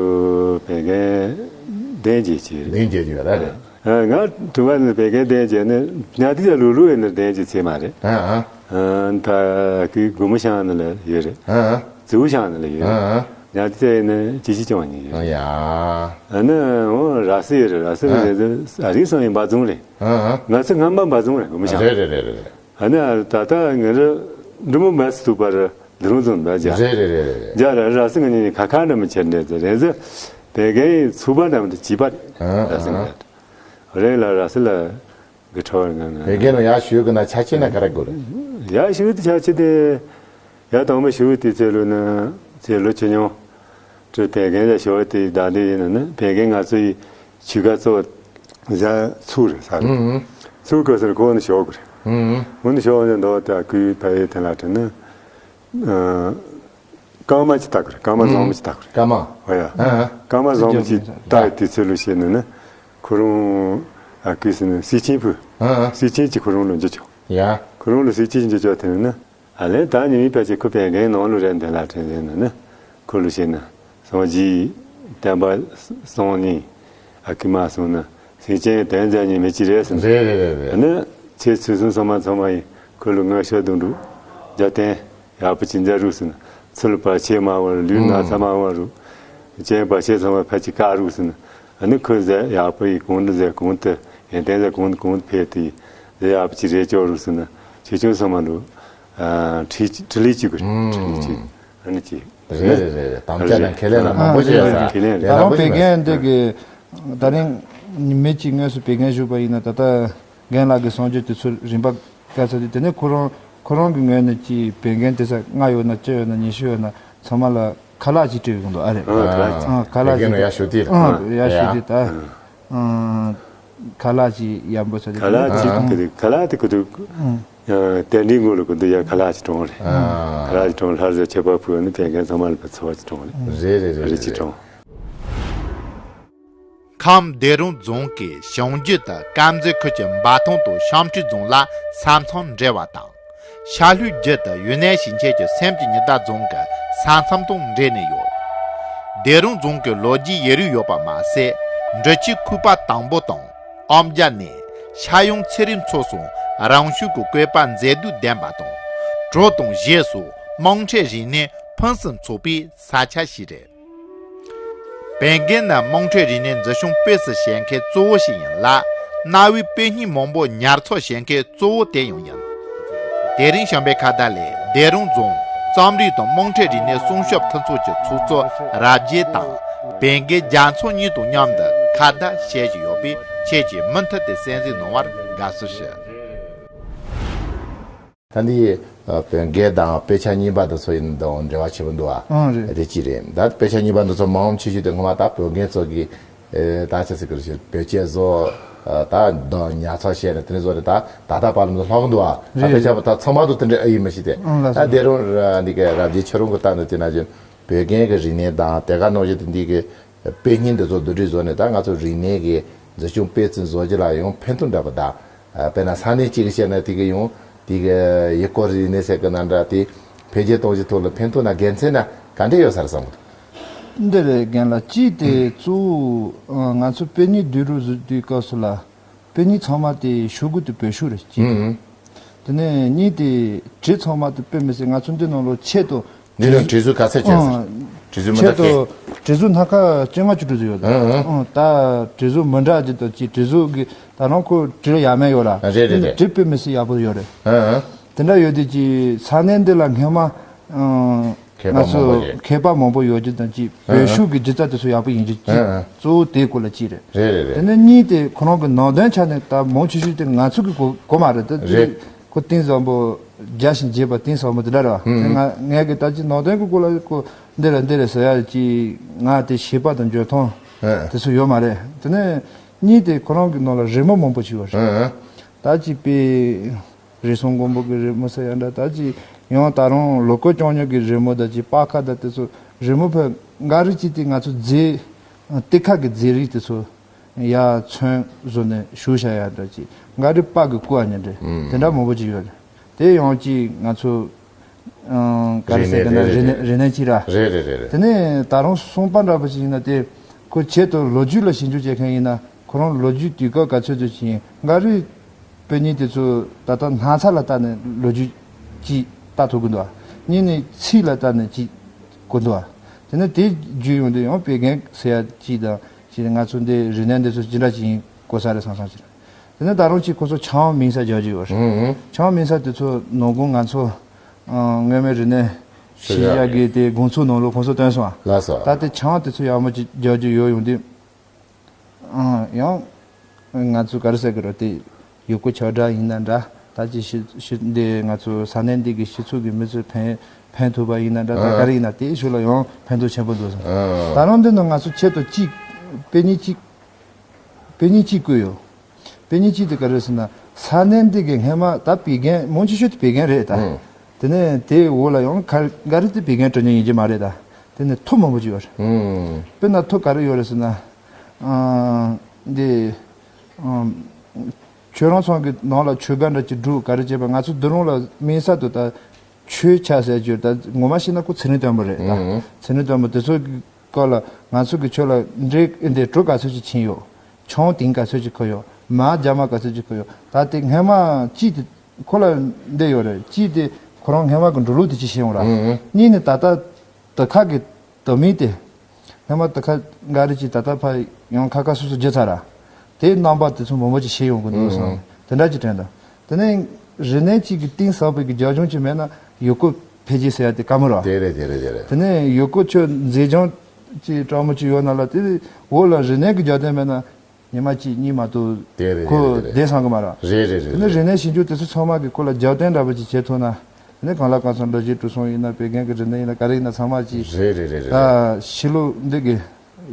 བོད་དགེ་གདན་བརྒྱད་ཅིག་རེད། གདན་བརྒྱད་ཅིག་ཡོད་ར་རེད། ཨ་ང་གྲོང་པ་ནང་བོད་དགེ་གདན་བརྒྱད་ནི་ཉག་ཏི་ལ་ལུ་ལུ་ཡོད་ན་གདན་བརྒྱད་ཚད་མ་རེད། ཨ་ཨ། ཨ་ད་གི་དགོན་མོ་ཤང་ནང་ལ་ཡོད་རེད། ཨ་ཨ། ཙིའུ་ཤང་ནང་ལ་ཡོད་རེད། ཨ་ཨ། ཉག་དེ་ནི་ཅི་ཅི་ཅང་ཉི་ཡ། ཨ་ནི་འོ་ར་སི་རེད། ར་སི་རེད། ཨ་རི་སང་ཡིན་པ་ཙུང་རེད། ཨ་ཨ། ང་ཚོ་སྔ་མ་པ་ཙུང་རེད་གོ་མི་ཤང་། རེད་རེད་རེད་རེད། ཨ་ནི་ད་ལྟ་ངེད་རི་འབྲི་མོ་མ་སི་ཐུག་པར་འདི་རུང་ཙུང་འདྲ་རྒྱ། རེད་རེད་རེད་རེད། རྒྱ་ར་ར་སི་ང་གཉིས་ཁ་ཁ་འདྲ་མི་ཁྱེར་འདྲ་ཟེར་རེད་ཟེར། བན་རྒན་ཚུགས་པ་འདྲ་མི་འདྲ་བྱིས་པ་རེད། ཨ་ར་སི་ང་རེད་ལ་ར་སི་ལ། གི་ཁྲོ་བར་ངང་ངང་། བན་རྒན་ནང་ཡར་ཞུ་གི་ན་ཆ་ཆེ་ན་ག་རེ་དགོས་རེད། ཡར་ཞུ་དེ་ཆ་ཆེ་དེ། ཡར་དང་པོ་ཞུ་དེ་ཚེ་ལོ་ན་ཚེ་ལོ་ཆེ་ཉུང་། དྲི་བན་རྒན་ལ་ཞུ་དེ་ད་འདི་ཡིན་ན་ནི་བན་རྒན་ང་ཚོ་ཡི་ཆུ་ཁ་ཚོ་ཟ་ཚུགས་རེད་ས་རེད། ཚུགས་དགོས་ཟེར་ཁོ་ནི་ཞུ་དགོས་རེད། འོ་ནི་ཞུ་ནི་འདོ་ད་ཀུའི་ཕ་ཡི་དེ་ལ་དྲི་ན། རྐང་མ་ཅིག་བཏགས་ཀྱི་རེད། རྐང་མ་བཟང་མོ་ཅིག་བཏགས་ཀྱི་རེད། རྐང་མ། ཨོ་ཡ། ཨ་ཨ། རྐང་མ་བཟང་མོ་ཅིག་བཏགས་དུས་ཚོད་ལ་བཤད་ནས་ནི། ཁོ་རང་ཨ་ཁུ་ཟེར་ནས་སེ་ཆེན་ཕུ། ཨ་ཨ། སེ་ཆེན་གྱིས་ཁོ་རང་ལ་འཇུ་ཆོག་ཡ། ཁོ་རང་ལ་སེ་ཆེན་འཇུ་ཆོག་དེ་ནི་ནི། ཨ་ལས་ད་ཉི་མའི་ཕལ་ཆེར་ཁོ་བན་རྒན་ནང་ལ་རེད་འདི་ལ་དྲན་ཟེར་ནས་ནི། ཁོ་ལ་བཤད་ན། སངས་རྒྱས་བསྟན་པ་སྲུང་ནི། ཨ་ཁུ་མ་སོང་ན། སེ་ཆེན་དོན་མཛད་ནི་མི་ཅི་རེད་ཟེར་ནས། རེད་རེད་རེད་རེད། ཨ་ནི། ཁྱེད་ཚོ་སོང་ཚང་མ་ཚང་མ་ཡིན་ཁོ་ལ་ངོ་ཤེས་དང་འགྲོ། རྒྱ་བསྟན། ཡག་པོ་ཅིག་མཛད་རོགས་ཟེར་ན། ཚུལ་བར་ཆད་མ་འོང་རོགས། ལུས་ན་ཚ་མ་འོང་རོགས། རྐྱེན་བར་ཆད་ཚང་མ་ཕལ་ཆེར་བཀག་རོགས་ཟེར་ན། ཨ་ནི་ཁོས་ཟེར་ཡག་པོ་ཡིན་གོང་དུ་ཟེར་གོང་དུ་ཡོན་ཏན་ཟེར་གོང་དུ་གོང་དུ་ཕེབས་ཏེ་ཟེར་ཡག་པོ་ཅིག་རེད་ཅོག་རོགས་ཟེར་ན། ཁྱེད་ཚོ་ཚང་མ་ལོ། ཁྲི་ཁྲི་ལི་གཅིག་གི་ཁྲི་ལི་གཅིག་ཨ་ནི་གཅིག་རེད་རེད་རེད་རེད། དམ་བཅའ་དང་ཁས་ལེན་ལ་མང་པོ་བྱས་ཡོད་རེད། ཁས་ལེན་རེད། ད་རུང་བན་རྒན་འདི་གི་ད་རིང་མི་གཅིག་དངོས་སུ་བན་རྒན་བཞུགས་པ་ཡིན་ན་ད་ལྟ། རྒན་ལགས་ཀྱི་གསུང་ཆོས་དེ་ཚོ་རིམ་པ་བཀལ་ཚར་དུས་དེ་ནས་ཁོ་རང་ཁོ་རང་གི་ངོས་ནས་ཀྱི་བན་རྒན་དེ་ཚོ་ལྔ་ཡོད་ན་བཅུ་ཡོད་ན་ཉི་ཤུ་ཡོད་ན་ཚང་མ་ལ་ཁ་ལག་ཅིག་སྤྲད་ཡོང་འདུག་ཨ་རེད། ཨ་ཁ་ལག་ཅིག་ཨ་ཁ་ལག་ཅིག་བན་རྒན་ལ་ཡར་ཞུ་དུས་ཨ་ཡར་ཞུ་དུས་ད་ཨ་ཁ་ལག་ཅིག་ཡར་འབུལ་ཚར་དུས་ཁ་ལག་ཅིག་ཨ་ཁ་ལག་དེ་ཁོ་ཚོ་རྟེན་འབྲེལ་ངོ་ལ་ཁོ་ཚོ་ཡར་ཁ་ལག་ཅིག་གྲོངས་རེད། ཁ་ལག་ཅིག་གྲོངས་ལྷ་རྫས་མཆོད་པ་ཕུལ་ནས་བན་རྒན་ཚང་མ་ལ་ཕུལ་ཚོ་ཅིག་གྲོངས་རེད། རེད་རེད་རེད་རེད་ཅིག་གྲོངས། ཁམས་སྡེ་རོང་རྫོང་གི་བྱང་རྒྱུད་དུ་དཀར་མཛེས་ཁུལ་གྱི་འབའ་ཐང་དང་བྱང་ཁྲི་རྫོང་ལ་ས་མཚམས་འབྲེལ་བ་དང་། ཤར་ལྷོའི་རྒྱུད་དུ་ཡུན་ནན་ཞིང་ཆེན་གྱི་སེམས་ཀྱི་ཉི་ཟླ་རྫོང་གི་ས་མཚམས་དང་འབྲེལ་ནས་ཡོད། སྡེ་རོང་རྫོང་གི་ལོ་རྒྱུས་ཡུན་རིང་ཡོད་པ་མ་ཟད། འབྲི་ཆུའི་ཁུག་པ་དང་པོ་དང་། ཨོམ་བརྒྱ་ནས་ཤར་ཡང་ཚེ་རིང་མཚོ་སོགས་རང་བྱུང་གི་བཀོད་པ་མཛེས་སྡུག་ལྡན་པ་དང་། གྲོ་དང་བཞེས་སོགས་དམངས་ཁྲོད་རིག་གནས་ཕུན་སུམ་ཚོགས་པའི་ས་ཆ་ཞིག་རེད། བན་རྒན་ནི་དམངས་ཁྲོད་རིག་གནས་འཛིན་སྐྱོང་སྤེལ་གསུམ་བྱེད་མཁན་གཙོ་བོ་ཞིག་ཡིན་ལ། གནའ་བོའི་དཔེ་རྙིང་མང་པོ་ཉར་ཚགས་བྱེད་མཁན་གཙོ་བོ་དེ་ཡང་ཡིན། དེ་རིང་བྱམས་པའི་ཁ་བརྡ་ལས་སྡེ་རོང་རྫོང་རྩོམ་རིག་དང་དམངས་ཁྲོད་རིག་གནས་སྲུང་སྐྱོབ་མཐུན་ཚོགས་ཀྱི་ཚོགས་གཙོ་རབ་རྒྱས་དང་བན་རྒན་རྒྱ་མཚོ་གཉིས་དང་མཉམ་དུ་ཁ་བརྡ་བྱེད་བཞིན་ཡོད་པས་ཁྱེད་ཀྱིས་མུ་མཐུད་དེ་གསན་གཟིགས་གནང་བར་དགའ་བསུ་ཞུ། ད་འདི་ཨ་བོད་སྐད་དང་དཔེ་ཆ་རྙིང་པ་དང་ཚོ་ཡིན་དང་འབྲེལ་བ་ཆེ་པོ་འདུག་ཨ། ཨང་རེད། དེ་གཅིག་རེད། ད་དཔེ་ཆ་རྙིང་པ་འདི་ཚོ་མང་ཆེ་ཤོས་དེ་ངོ་མ་ད་བོད་སྐད་ཚོ་གི་ཨེ་ད་ཆ་ཟེར་གི་རེད། བོད་སྐད་བཟོ་ཨ་ད་འདང་ཉར་ཚགས་བྱས་ནས་དེ་ནས་བཟོ་ནས་ད་ད་ལྟ་བར་ལམ་དུ་ལྷག་གི་འདུག་ཨ། ད་རེད། དཔེ་ཆ་པོ་ད་ཚང་མ་དུ་དེ་འདྲ་ཨེ་ཡིན་མི་ཤེས་ཏེ། ཨང་ལགས་ད་སོ། དེ་རུང་འདི་ག་རབ་རྒྱས་ཁྱོད་རང་གི་ལྟ་ནས་བལྟས་ན་ཅིག་བོད་སྐད་ཀྱི་རིག་གནས་དང་དེ་ག་ནང་བཞིན་དུ་འདི་གི་དཔེ་རྙིང་འདི་ཚོ་བསྡུ་སྒྲིག་བཟོ་ནས་ད་ང་ཚོ་རིག་གནས་ཀྱི་འཛིན་སྐྱོང་སྤེལ་གསུམ་བཟོ་རྒྱུ་ལ་ཡང་ཕན་ཐོགས་འདྲ་པོ་གདའ། དཔེར་ན་ས་གནས་གཅིག་གི་བཤད་ན་དེ་གི་ཡང་དེ་གི་ཡུལ་སྐོར་རིག་གནས་ཟེར་གི་ན་འདྲ་དེ་འཕེལ་རྒྱས་གཏོང་རྒྱུ་ཐོག་ལ་ཕན་ཐོགས་ན་དགེ་མཚན་ན་ག་འདྲ་ཡོད་ས་རེད་བསམ་གི་འདུག་འདི་རེད་རྒན་ལགས། གཅིག་དེ་གཙོ་བོ་ང་ཚོ་དཔེ་རྙིང་བསྡུ་རུབ་བཟོ་དུས་སྐབས་སུ་ལ། དཔེ་རྙིང་ཚང་མ་དེ་ཤོག་གུ་དེ་བོད་ཤོག་རེད་ཅེས། ཨུ་ཨུ། དེ་ནས་གཉིས་དེ་བྲིས་ཚང་མ་དེ་དཔེ་མི་སྲིད་ང་ཚོ་འདི་ནང་ལོགས་ཆེད་དུ། འདི་ནང་བྲིས་གཟུགས་ག་ཚད་བྱས་ཟེར། ཨུ། བྲིས་གཟུགས་མི་ཆེད་འདྲ་དུ་སྐད། བྲིས་གཟུགས་སྣ་ཁ་བཅོ་ལྔ་བཅུ་དྲུག་ཙམ་ཡོད་ད། ཨུ་ཨུ། ཨུ་ད་བྲིས་གཟུགས་མི་འདྲ་ཅིག་དང་ཅིག་བྲིས་གཟུགས་ཀྱི་ད་རུང་ཁོ་བྲིས་ཡ་མེད་ཡོད་ལ། རེད་རེད་རེད། བྲིས་དཔེ་མི་སྲིད་ཡག་པོ་ཡོད་རེད། ཨུ་ཨུ། དེ་འདྲ་ཡོད་དུས་ཀྱི་ས་གནས་འདི་ལ་སྔོན་མ། ཨུ། མཁས་པ་ང་ཚོ་མང་པོ་ཡོད། མཁས་པ་མང་པོ་ཡོད་རྒྱུ་དང་གཅིག་ཨ་བོད་ཨ། ཤོག་གི་སྒྱུ་རྩལ་དེ་ཚོ་ཡག་པོ་ཡིན་རྒྱུ་གཅིག་ཨ་ཨ། གཙོ་བོ་དེའི་སྐོར་ལ་གཅིག་རེད། རེད་རེད་རེད། དེ་ནས་གཉིས་དེ་ཁོ་རང་གི་ནང་དོན་ཆ་ནས་ད་མང་ཆེ་ཤོས་དེ་ང་ཚོ་གི་གོ་གོ་མ་རེད་ད། རེད། ཁོ་གཏིང་ཟབ་པོ་རྒྱ་ཞིང་རྒྱས་པ་གཏིང་ཟབ་པོ་དེ་འདྲ་རེད་བ། ཨུ་དེ་ང་ངས་གི་ད་ཅི་ནང་དོན་གི་སྐོར་ལ་ཁོ་འདི་རེད་འདི་རེད་ཟེར་ཡ་ཅི་ང་དེ་ཤེས་པ་དང་འཇོན་ཐང་ཨ་དེ་ཚོ་ཡོད་མ་རེད། དེ་ནས་གཉིས་དེ་ཁོ་རང་གི་ནང་ལ་རི་མོ་མང་པོ་ཞིག་ཡོད་རེད། ཨ་ཨ། ད་ཅི་པའི། རེ་ཟུང་མགོན་པོ་གི་རི་མོ་ཟེར་ཡ་འདྲ་ད་ཅི་ཡང་ད་རུང་ལོ་ཀོ་རྐྱང་རྐྱང་གི་རི་མོ་ད་ཅི་པ་ཁ་ད་དེ་ཚོ་རི་མོ་ཕ་འགའ་རེ་ཅི་དེ་ང་ཚོ་རྫས་ཏི་ཁ་གི་རྫས་རིགས་དེ་ཚོ་ཡ་ཚོན་བཟོ་ནས་བྱུག་བྱ་ཡ་འདྲ་ཅི་འགའ་རེ་པ་གི་ཀུ་ཨ་ཉི་འདྲ་ཨུམ། དེ་འདྲ་མང་པོ་ཅིག་ཡོད་རེད། དེ་ཡང་ཅི་ང་ཚོ་ག་རེ་ཟེར་གི་ན་རེ་གནས་རེ་གནས་ཅི་ར་རེད་རེད་རེད་རེད། དེ་ནས་ད་རུང་གསུངས་པ་འདྲ་པོ་ཅིག་ཡིན་ན་དེ་ཁོ་ཆེད་དུ་ལོ་རྒྱུས་ལ་ཞིབ་འཇུག་བྱེད་མཁན་ཡིན་ན། ཁོ་རང་ལོ་རྒྱུས་དུས་སྐབས་ག་ཚོད་དུ་ཕྱིན་འགའ་རེ་དཔེ་རྙིང་དེ་ཚོ་ད་ལྟ་སྣག་ཚ་ལ་ལྟ་ནས་ལོ་རྒྱུས་ཅིག་ལྟ་ཐུབ་ཀྱི་འདུག་ཨ། གཉིས་ནས་ཚིག་ལ་ལྟ་ནས་ཅིག་གོ་འདུག་ཨ། དེ་ནས་དེ་བརྒྱུད་ཡོང་དུས་ཡང་བོད་རྒན་ཟེར་ཡ་གཅིག་དང་གཅིག་ང་ཚོ་འདི་རིག་གནས་འདི་ཚོ་ཅི་འདྲ་ཅིག་ཡིན་གོ་ས་རེད་བསམ་བསམ་ཅིག་རེད། དེ་ནས་ད་རུང་གཅིག་ཁོ་ཚོ་ཆང་མིན་ས་རྒྱག་རྒྱུ་ཡོད་རེད། ཨང་། ཆང་མིན་ས་དེ་ཚོ་ནང་ཁུལ་ང་ཚོ་ཨང་། སྔོན་མའི་རིག་གནས་ཤེས་བྱ་གི་དེ་དགོང་ཚོགས་ནང་ལོགས་ཁོང་ཚོ་བཏོན་སོང་། ལགས་སོ། ད་དེ་ཆང་དེ་ཚོ་ཡག་མོ་ཅིག་རྒྱག་རྒྱུ་ཡོད་ཡོང་དུས། ཨང་། ཡང་ང་ཚོ་ག་རེ་ཟེར་གི་རེད། དེ་ཡུལ་སྐོར་ཆོས་གྲྭ་ཡིན་ན་འདྲ། ད་ཅི་ཤི་ཤི་འདི་ང་ཚོ་ས་གནས་འདི་གི་སྤྱི་ཚོགས་ཀྱི་མི་ཚོས་ཕན་ཕན་ཐོགས་པ་ཡིན་ན་འདྲ། ད་ཨང་། ག་རེ་ཡིན་ན་དེའི་ཕྱོགས་ལ་ཡང་ཕན་ཐོགས་ཆེན་པོ་འདུག་སོང་། ཨང་། ད་རུང་འདི་ནང་ང་ཚོ་ཆེད་དུ་གཅིག་དཔེ་རྙིང་གཅིག་དཔེ་རྙིང་གཅིག་བཀོད་ཡོད། དཔེ་རྙིང་གཅིག་དེ་ག་རེ་ཟེར་ན། ས་གནས་འདི་གི་སྔས་མ་ད་བོད་རྒན་མང་ཆེ་ཤོས་དེ་བོད་རྒན་རེད་ད། ཨང་། དེ་ནས་དེའི་འོག་ལ་ཡང་ག་ག་རེ་དེ་བོད་རྒན་སྤྲོ་ཉན་ཡིན་གྱི་མ་རེད་ད། དེ་ནས་ཐོ་མང་པོ་ཅིག་ཡོད་རེད། ཨང་། དཔེར་ན་ཐོ་ག་རེ་ཡོད་རེད་ཟེར་ན། ཨང་། འདི། ཨང་། ཁྱོད་རང་ཚང་གི་ནང་ལ་ཆོས་སྒར་འདྲ་ཅིག་སྒྲུག་ག་རེ་བྱས་པ། ང་ཚོ་འདི་རང་ལ་དམིགས་བསལ་དུ་ད་ཆོས་ཆ་ཟེར་རྒྱུ་ད་ངོ་མ་བཤད་ན་ཁོ་ཚེ་རིང་སྟོན་པ་རེད་ད། ཨང་། ཚེ་རིང་སྟོན་པ་དེ་ཚོ་གི་སྐོར་ལ་ང་ཚོ་གི་ཆོས་ལ་འདྲེ་འདི་གྲོ་ག་ཚོད་ཅིག་ཕྱིན་ཡོད། ཆང་དེང་ག་ཚོད་ཅིག་ཁུར་ཡོད། མར་རྒྱ་མ་ག་ཚོད་ཅིག་ཁུར་ཡོད། ད་དེ་སྔས་མ་གཅིག་དེ་ཁོ་ལ་འདི་ཡོད་རེད། གཅིག་དེ་ཁོ་རང་སྔས་མ་གི་འགྲོ་ལུགས་དེ་ཅིག་ཤེས་ཡོང་ར། ཨང་། གཉིས་ནི་ད་ལྟ་དེ་ཁ་གི་དེ་མིན་དེ། སྔས་མ་དེ་ཁ་འགའ་རེ་ཅིག་ད་ལྟ་ཕ་ཡང་ཁ་ཁ་སོ་སོ་བརྗེད་ཚར་ར། དེའི་རྣམ་པ་དེ་ཚོ་མང་པོ་ཅིག་ཤེས་ཡོང་གི་འདུག་བསམ། ཨང་། དེ་འདྲ་ཅིག་དྲན་དང་། དེ་ནས་རིག་གནས་གཅིག་གི་གཏིང་ཟབ་པའི་གི་རྒྱབ་ལྗོངས་ཅིག་མེད་ན་ཡུལ་སྐོར་འཕེལ་རྒྱས་ཟེར་ཡ་དེ་དཀའ་མོ་ར། དེ་རེད་དེ་རེད་དེ་རེད། དེ་ནས་ཡུལ་སྐོར་ཆོས་མཛེས་ལྗོངས་ཅིག་སྤྲང་མོ་ཅིག་ཡོད་ན་ལ་དེ་འོག་ལ་རིག་གནས་ཀྱི་རྒྱབ་རྟེན་མེད་ན་ཉི་མ་གཅིག་གཉིས་མ་གཏོགས་དེ་རེད་ཁོ་དེ་རེད་བསྡད་སོང་གི་མ་རེད། རེད་རེད་རེད། དེ་ནས་རེད། རིག་གནས་ཞིབ་འཇུག་དེ་ཚོ་ཚང་མ་གི་ཁོ་ལ་རྒྱབ་རྟེན་འདྲ་པོ་ཅིག་བྱེད་ཐུབ་ན། དེ་ནས་གང་ལ་གང་འཚམ་འགྲོ་བཞིན་འགྲོ་སོང་ཡིན་ན་བོད་རྒན་གྱི་རིག་གནས་ཡིན་ན་ག་རེ་ཡིན་ན་ཚང་མ་ཅིག་རེད་རེད་རེད་རེད། ད་ཕྱི་ལོགས་འདི་གི་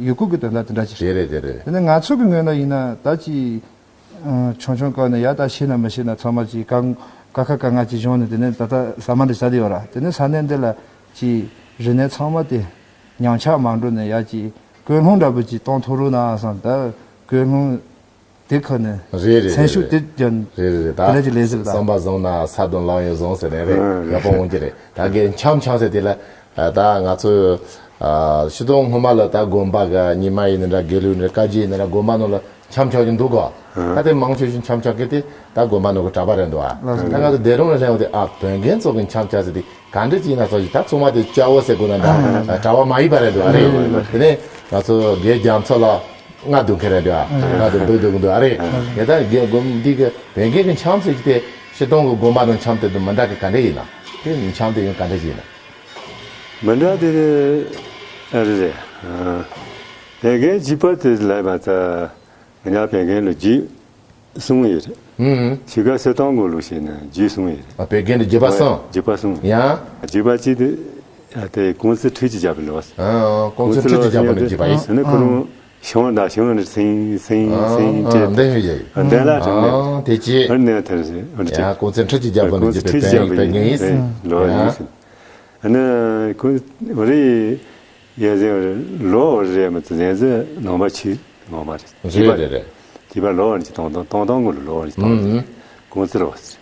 ཡུལ་སྐོར་གྱི་དོན་དག་དེ་འདྲ་ཅིག་རེད། རེད་རེད་དེ་རེད། དེ་ནས་ང་ཚོ་གི་ངོས་ནས་ཡིན་ན་ད་ཅིག་ཆུང་ཆུང་སྐབས་ནས་ཡ་ད་ཤེས་ན་མི་ཤེས་ན་ཚང་མ་ཅིག་ཀ་ཀ་ཁ་ག་ང་ཅིག་བྱུང་ནས་དེ་ནས་ད་ལྟ་ཟ་མ་འདྲ་ཟ་བསྡད་ཡོད་ར། དེ་ནས་ས་གནས་འདི་ལ་ཅིག་རིག་གནས་ཚང་མ་དེ་ཉམས་ཆག་མ་འགྲོ་ནས་ཡ་ཅིག་ཀུན་སློང་འདྲ་པོ་ཅིག་གཏོང་ཐུབ་རོགས་གནང་བསམ། ད་ཀུན་སློང་དེ་ཁ་ནས་རེད་རེད་སེམས་ཤུགས་རེད་དེ་ཀྱང་རེད་རེད་རེད། དེ་འདྲ་ཅིག་ལས་ཟེར་ད། བསམ་པ་བཟང་ན་ས་དང་ལམ་ཡང་བཟང་ཟེར་ནས་རེད། ཡག་པོ་འོང་གི་རེད། ད་གི་འཆམ་འཆམ་ཟེར་དེ་ལ་ད་ང་ཚོ་ཤི་སྟོང་སྔོན་མ་ལ་ད་དགོན་པ་ག་ཉི་མ་ཡིན་ན་འདྲ་དགེ་ལུགས་ཡིན་ན་འདྲ་བཀའ་བརྒྱུད་ཡིན་ན་འདྲ་དགོན་པ་ནང་ལ་འཆམ་འཆམ་གྱི་འདུག་ག་ད་དེ་མང་ཆེ་ཤོས་འཆམ་འཆམ་གི་དེ་ད་དགོན་པ་ནང་གི་གྲྭ་པ་རེད་འདུག་ཨ། ད་ང་ཚོ་སྡེ་རོང་ལ་སླེབས་པ་དེ་ཨ་བོན་རྒན་ཚོ་གི་འཆམ་འཆམ་ཟེར་དེ་ག་འདྲ་ཅིག་ཡིན་ན་ཚོ་ཞིག་ད་ཚང་མ་དེ་སྐྱ་བོ་ཟེར་དགོས་ན་འདྲ་གྲྭ་པ་མ་ཡིན་པ་རེད་འདུག་ཨ་རེད། དེ་ནས་ང་ཚོ་དགེ་རྒྱ་མཚོ་ལ་ང་སྡོད་མཁན་རེད་འདུག་ཨ། ང་དེ་འབོད་སྡོད་གི་འདུག་ཨ་རེད། དེ་ད་དགེ་དགོན་འདི་གི་བོན་རྒན་གི་འཆམ་ཟེར་གི་དེ་ཤི་སྟོང་གི་དགོན་པ་དང་འཆམ་དེ་དང་མི་འདྲ་གི་ག་འདྲ་ཡིན་ན་དེ་འཆམ་དེ་ཡང་ག་འདྲ་ཞིག་ཡིན་ན། མི་འདྲ་དེ་རེད་ཨ་རེད་རེད། བོན་རྒན་བྱིས་པ་དེ་ལས་མ་ཚད། ང་བོད་རྒན་ལ་རྒྱུད་གསུམ་ཡོད་རེད། ཨུམ། ཕྱི་རྒྱལ་སེ་སྟོང་གོ་ལུགས་བྱས་ན་རྒྱུད་གསུམ་ཡོད་རེད། ཨ་བོད་རྒན་ལ་རྒྱུད་པ་གསུམ། རྒྱུད་པ་གསུམ། ཡང་། རྒྱུད་པ་གཅིག་དེ་ཨ་དེ་ཀུང་ཙི་ཁྲུས་ཀྱི་རྒྱལ་པོ་ལོ། ཨ་ཀུང་ཙི་ཁྲུས་ཀྱི་རྒྱལ་པོ་ནི་རྒྱུད་པ་ཡིན། ཨ་ནི་ཁོ་རང་ཤིང་ད་ཤིང་རི་སིང་སིང་སིང་ཨ་བྲིས་འདི་ཡོད་ཡོད། ཨ་འདན་ལ་བྲིས་ནས་ཨ་དེ་ཅི། ཨ་ནི་དེ་རེད་ཨ་ཡང་ཀུང་ཙི་ཁྲུས་ཀྱི་རྒྱལ་པོ་ནི་རྒྱུད་པའི་བོད་རྒན་ཡིན། ལོ་ཡིན། ཨ་ནི་ཁོ་རེད། ཡ་ཟེར་ལོ་རེད་མི་ཚེ་ཟན་ཟན་ནང་པ་ཆི་ངོ་མ་རེད། རེད་རེད་རེད། སྐྱིད་པ་ལོ་བར་གྱི་སྟོང་སྟོང་སྟོང་སྟོང་གི་ལོ་བར་གྱི་སྟོང་ཟེར། ཀུང་ཙི་རོ་ཟེར།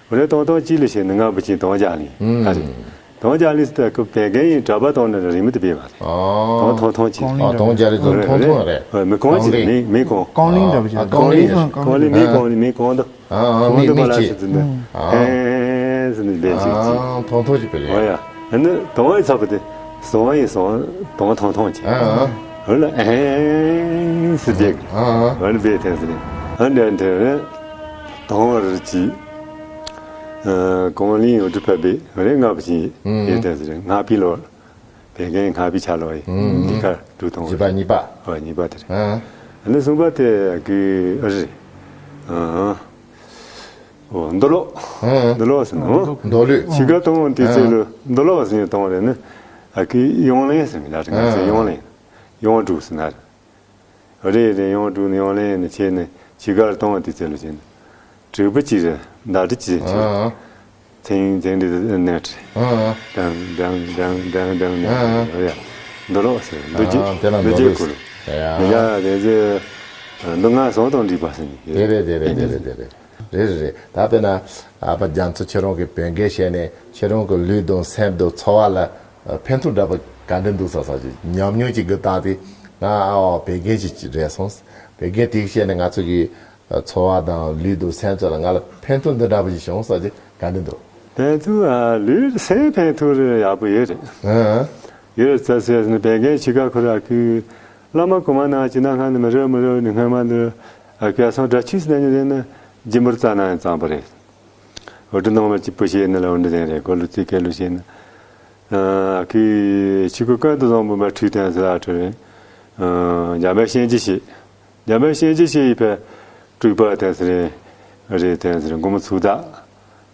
འོ་རེད་སྟོང་སྟོང་གཅིག་ལ་བྱས་ནས་ལྔ་བུ་ཅན་སྟོང་རྒྱ་གླིང་ཨ་རེད། སྟོང་རྒྱ་གླིང་ཟེར་ད་ཁོ་བོད་རྒན་ཡིན་གྲྭ་པ་སྟོང་ནས་རིང་མི་དུ་བས་པ་རེད། སྟོང་ཐོང་ཐོང་གཅིག་ཨ་སྟོང་རྒྱ་རེད་སྟོང་ཐོང་ཐོང་རེད། མི་གང་གཅིག་མི་མི་གང་། ཀོང་གླིང་འདྲ་བ་ཅིག་ཀོང་གླིང་ཀོང་གླིང་མི་གང་དུ། ཨ་ཨ་མི་མི་ཅི། ཨེ་ཟེར་ནས་ལས་ཅིག་ཅིག་ཨ་ཐོང་ཐོང་ཅིག་པས་ལས། ཨོ་ཡ། ཨ་ནི་དང་བའི་ཚབ་དེ་སོང་ཡིན་སོང་དང་ཐོང་ཐོང་ཅིག་ཨ་ཨ་ཨ་ལ་ཨེ་ཟེར་ཅིག་ཨ་ཨ་ཨ་ནི་བས་ཐེན་ཟེར་ནས་ཨ་འདྲ་འདྲ་རེད། དང་བ་རུ་ཅིག་ཨ་ཀོང་གླིང་ཡོང་དུ་ཕེབས་པའི་རེད་ལྔ་པ་ཅིག་ཡིན་ཐེན་ཟེར་ལྔ་པའི་ལོ། བོད་རྒན་ཁ་བའི་ཆ་ལོ་ཡི་ཨུམ། འདི་གར་འགྲོ་དང་བཞི་པ་གཉིས་པ། ཨོ་གཉིས་པ་དེ་རེད། ཨ་ནི་གསུམ་པ་དེ་གི་ཨ་རེད། ཨ་ཨོ་མདོ་ལོག་ཨ་མདོ་ལོག་ཟེར་ནོ། མདོ་ལོག་ཕྱི་དགའ་གཏོང་དེ་ཚོ་ལ་མདོ་ལོག་ཟེར་གཏོང་རེད་ནི་ཨ་ཀི་ཡོང་ལེན་ཟེར་མི་ལ་རེད་ང་ཚོ་ཡོང་ལེན་ཡོང་འགྲོ་ཟེར་ན་རེད། རེད་རེད་ཡོང་འགྲོ་ནས་ཡོང་ལེན་ནས་བྱས་ནས་ཕྱི་དགར་གཏོང་བ་དེ་ཚོ་ལ་བྱས་ནས་དྲུག་པ་གཅིག་རེད་མདའ་གྲི་གཅིག་རེད། ཨ་ཚེ་ཡིན་ཚེ་འདི་ནས་རེད། ཨ་ཨ་ཌང་ཌང་ཌང་ཌང་ཌང་ནས་ཨ་ཨ་རེད་ཡ། འདི་ལོག་ཟེར་འདི་རྗེས་ཨ་དེ་ལ་འདི་རྗེས་འདི་ཁུར་ཡ་མི་ཡ་དེ་ཚོ་འདི་ང་སོང་དང་འགྲིག་པ་ཟེར་ནས་དེ་རེད་དེ་རེད་དེ་རེད་དེ་རེད། རེད་རེད་རེད། ད་དཔེར་ན་ཨ་ཕ་རྒྱ་མཚོ་ཁྱེད་རང་གི་བོད་སྐད་བཤད་ནས་ཁྱེད་རང་གི་ལུས་དང་སེམས་དང་འཚོ་བ་ལ་ཕན་ཐོགས་འདྲ་པོ་ག་འདྲ་འདུག་ཟེར་ས་ཅིག་ཉམས་མྱོང་ཅིག་གི་སྟེང་དེ་ང་ཨ་བོད་རྒན་ཅིག་རེད་སོང་། བོད་རྒན་དེ་བཤད་ནས་ང་ཚོ་གི་འཚོ་བ་དང་ལུས་དང་སེམས་ཚོ་ལ་ང་ལ་ཕན་ཐོགས་འདི་འདྲ་པོ་ཞིག་བྱུང་ས་ཅིག་ག་འདྲ་འདུག་ཕན་ཐོགས་ཨ་ལུས་སེམས་ཕན་ཐོགས་རེ་ཡག་པོ་ཡོད་རེད། ཨ། ཡོད་རེད་ཟེར་ཟེར་ནས་བན་རྒན་ཕྱི་ཁ་ཁོ་ར་ཁུ་བླ་མ་གོང་མ་ནང་ཅི་ན་ཧ་ནི་མི་རེ་མི་རེ་ནི་སྔ་མ་འདི་ཨ་ཁུ་ཡ་སང་སྒྲ་ཆུ་སི་ན་ཉི་རེ་ནི་རྒྱུན་པར་རྩ་ན་ཡང་གཙང་པོ་རེད། འོ་འདི་ནང་མ་ཅི་པུ་ཤེས་ནི་ལ་འོ་འདི་དེ་རེད། གོ་ལུ་ཙི་ཀེ་ལུ་ཤེས་ནི་ཨ་ཁུ་ཕྱི་ཁུ་ཀན་ཏུ་བཟང་པོ་མ་ཁྲུས་དན་ཟེར་ཨ་ཁྲུ་རེད། རྒྱ་མའི་ཤན་ཅི་ཤེས། རྒྱ་མའི་ཤན་ཅི་ཤེས་ཡི་ཕེ་སྤྲུལ་པ་དན་ཟེར་རེད། རེད་དན་ཟེར་རེད། མགོ་མོ་ཚུགས་ད།